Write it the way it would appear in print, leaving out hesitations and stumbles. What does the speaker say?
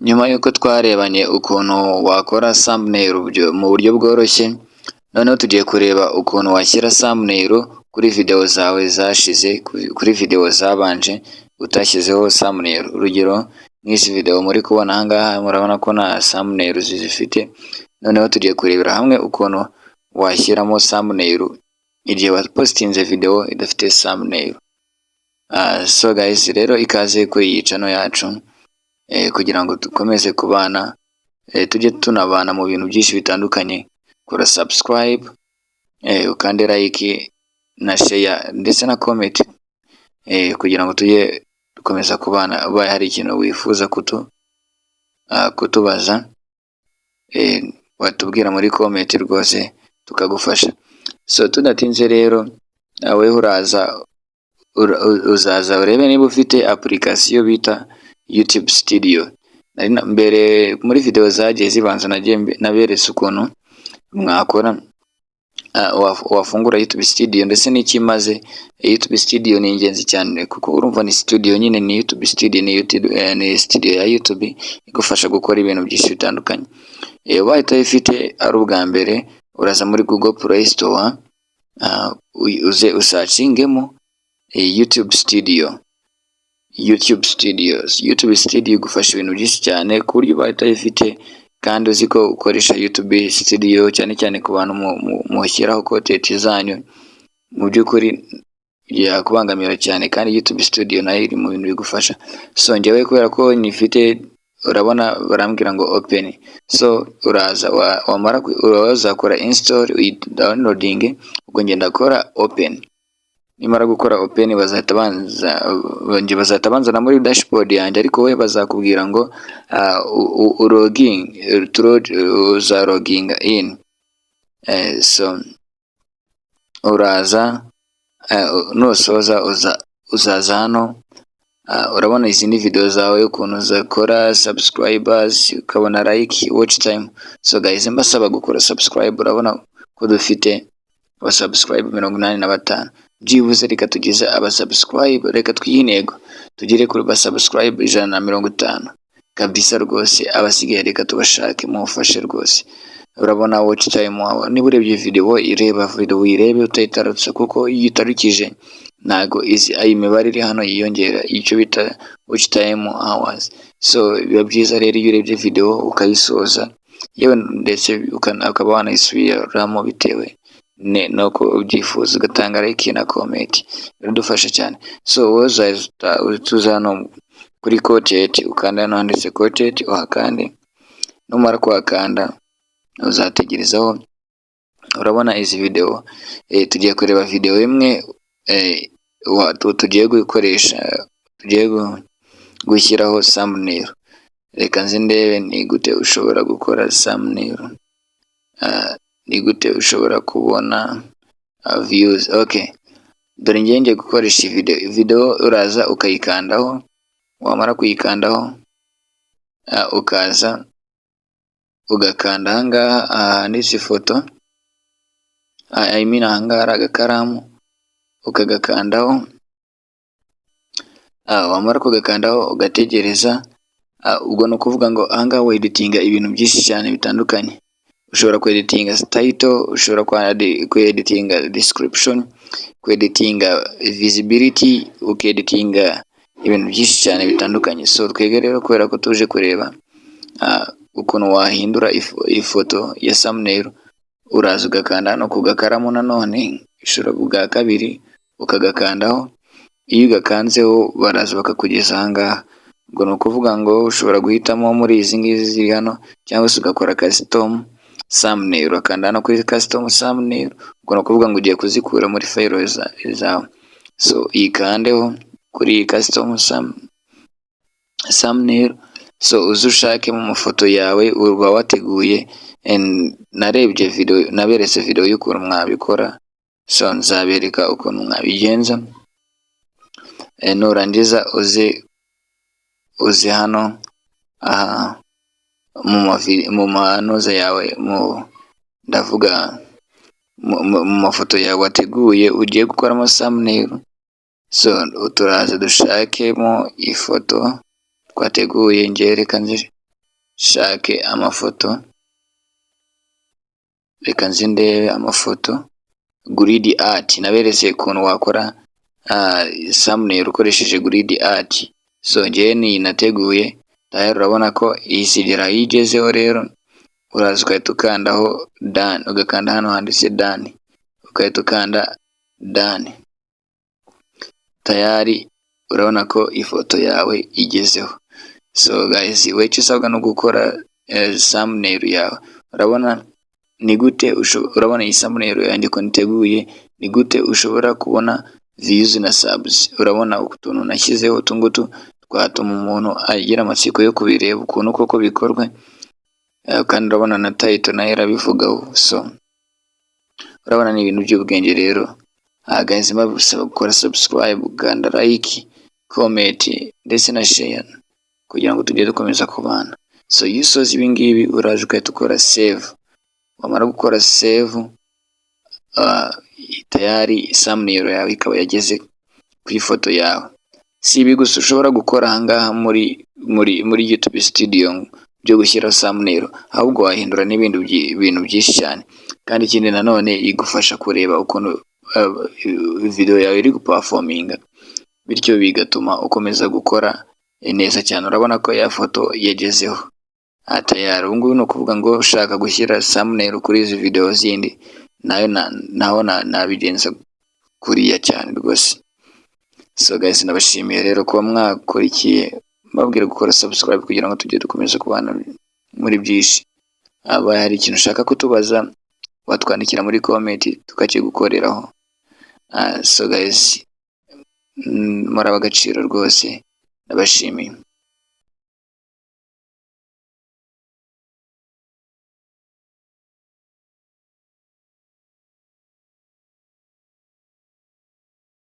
Nyuma y'uko twarebanye ukuntu wakora thumbnail mu buryo bworoshye, noneho tugiye kureba ukuntu washyira thumbnail kuri video zawe zashize, kuri video zabanje utashyizeho thumbnail. Urugero nk'izi video muri kubona aha ngaha, murabona ko nta thumbnail zifite. Noneho tugiye kurebera hamwe ukuntu washyiramo thumbnail igihe wapostinze video idafite thumbnail. So guys, rero ikaze kuri iyi channel yacu kugira ngo dukomeze kubana, tujye tunabana mu bintu byinshi bitandukanye. Kora subscribe, ukande like na share ndetse na comment kugira ngo tujye dukomeza kubana. Ubaye hari ikintu wifuza kutubaza, watubwira muri comment rwose tukagufasha. So tudatinze rero, weho uzaza urebe niba ufite application bita YouTube Studio. Mbere muri video zagiye zibanza nagiye naberetse ukuntu mwakora, wafungura YouTube Studio ndetse n'icyo imaze. YouTube Studio ni ingenzi cyane kuko urumva ni studio nyine, ni YouTube Studio, ni YouTube, ni studio ya YouTube igufasha gukora ibintu byinshi bitandukanye. Ubaye utayifite ari ubwa mbere, uraza muri Google Play Store, uze usearchingemo YouTube Studio. YouTube Studios. YouTube Studio igufasha ibintu byinshi cyane ku buryo ubaye utayifite kandi uzi ko ukoresha YouTube Studio, cyane cyane ku bantu mushyiraho content zanyu, mu by'ukuri yakubangamira cyane, kandi YouTube Studio nayo iri mu bintu bigufasha. So njyewe kubera ko nyifite, urabona barambwira ngo open. So uraza wamara uzakora install, uyidownloading, ubwo ngenda ndakora open. Nimara gukora open, bazahita banzana muri dashboard yanjye, ariko we bazakubwira ngo ulogin, uza loginga in. So uraza, nusoza uzaza hano, urabona izi ni video zawe ukuntu zakora subscribers, ukabona like, watch time. So guys, mbasaba gukora subscribe. Urabona ko dufite aba subscribe 85. Byibuze reka tugeze aba subscribe, reka twihe intego tugere kuri ba subscribe 150 kabisa rwose. Abasigaye reka tubashake, mufashe rwose. Urabona watch time wawe, niba urebye video, ireba video uyirebe utayitarutse, kuko iyo utarukije ntago izi iyi mibare iri hano yiyongera, icyo bita watch time hours. So biba byiza rero iyo urebye video ukayisoza, yewe ndetse ukaba wanayisubiramo bitewe nuko ubyifuza, ugatanga like na comment, biradufasha cyane. So wowe uza hano kuri content, ukanda hano handitse content, uhakande. Numara kuhakanda uzategerezaho. Urabona izi video, tugiye kureba video imwe tugiye gukoresha, tugiye gushyiraho thumbnail. Reka nze ndebe ni gute ushobora gukora thumbnail, ni gute ushobora kubona views. Okay, dore ngiye ngiye gukoresha video. Video uraza ukayikandaho, wamara kuyikandaho ukaza ugakanda ahangaha handitse ifoto, I mean ahangaha hari agakaramu, ukagakandaho. Wamara kugakandaho ugategereza. Ubwo ni ukuvuga ngo ahangaha weditinga ibintu byinshi cyane bitandukanye. Ushobora kweditinga title, ushobora kweditinga description, kweditinga visibility, ukeditinga ibintu byinshi cyane bitandukanye. So twebwe rero kubera ko tuje kureba ukuntu wahindura ifoto ya thumbnail, uraza ugakanda hano ku gakaramu nanone inshuro bwa kabiri, ukagakandaho. Iyo ugakanzeho baraza bakakugeza aha ngaha. Ubwo ni ukuvuga ngo ushobora guhitamo muri izi ngizi ziri hano, cyangwa se ugakora custom thumbnail, urakanda hano kuri custom thumbnail. Ubwo ni ukuvuga ngo ugiye kuzikura muri file zawe. So uyikandeho kuri iyi custom thumbnail. So uze ushakemo amafoto yawe uba wateguye. Narebye video, naberetse video y'ukuntu mwabikora, so nzabereka ukuntu mwabigenza. Nurangiza uze hano aha mu manuza yawe, mu ndavuga mu mafoto yawe wateguye ugiye gukoramo thumbnail. So turaza dushakemo ifoto twateguye. Njye reka nze Nshake amafoto, reka nze ndebe amafoto. Grid art, naberetse ukuntu wakora thumbnail ukoresheje grid art. So njyewe niyi nateguye tayari. Urabona ko iyi sigera iyo igezeho rero, uraza ugahita ukandaho done, ugakanda hano handitse done, ugahita ukanda done. Tayari urabona ko ifoto yawe igezeho. So guys, we icyo usabwa no gukora thumbnail yawe. Urabona ni gute? Urabona iyi thumbnail yanjye ukuntu iteguye? Ni gute ushobora kubona views na subs? Urabona utuntu nashyizeho utu ngutu twatuma umuntu agira amatsiko yo kubireba ukuntu koko bikorwa, kandi urabona na title nayo irabivugaho. So urabona ni ibintu by'ubwenge rero. Guys, mbasaba gukora subscribe, gukanda like, comment ndetse na share kugira ngo tujye dukomeza kubana. So iyo usoza ibi ngibi, uraje ugahita ukora save. Wamara gukora save, tayari thumbnail yawe ikaba yageze ku ifoto yawe. Si ibi gusa ushobora gukora ahangaha muri YouTube Studio byo gushyira thumbnail, ahubwo wahindura n'ibindi bintu byinshi cyane. Kandi ikindi nanone, igufasha kureba ukuntu video yawe iri guperforminga, bityo bigatuma ukomeza gukora neza cyane. Urabona ko ya foto yagezeho tayari. Ubu ngubu ni ukuvuga ngo ushaka gushyira thumbnail kuri izi video zindi, nayo naho nabigenza kuriya cyane rwose. So guys, ndabashimiye rero kuba mwakurikiye, mbabwira gukora subscribe kugira ngo tujye dukomeza kubana muri byinshi. Aba hari ikintu ushaka kutubaza, watwandikira muri comment tukakigukoreraho. So guys, muri ab'agaciro rwose, ndabashimiye.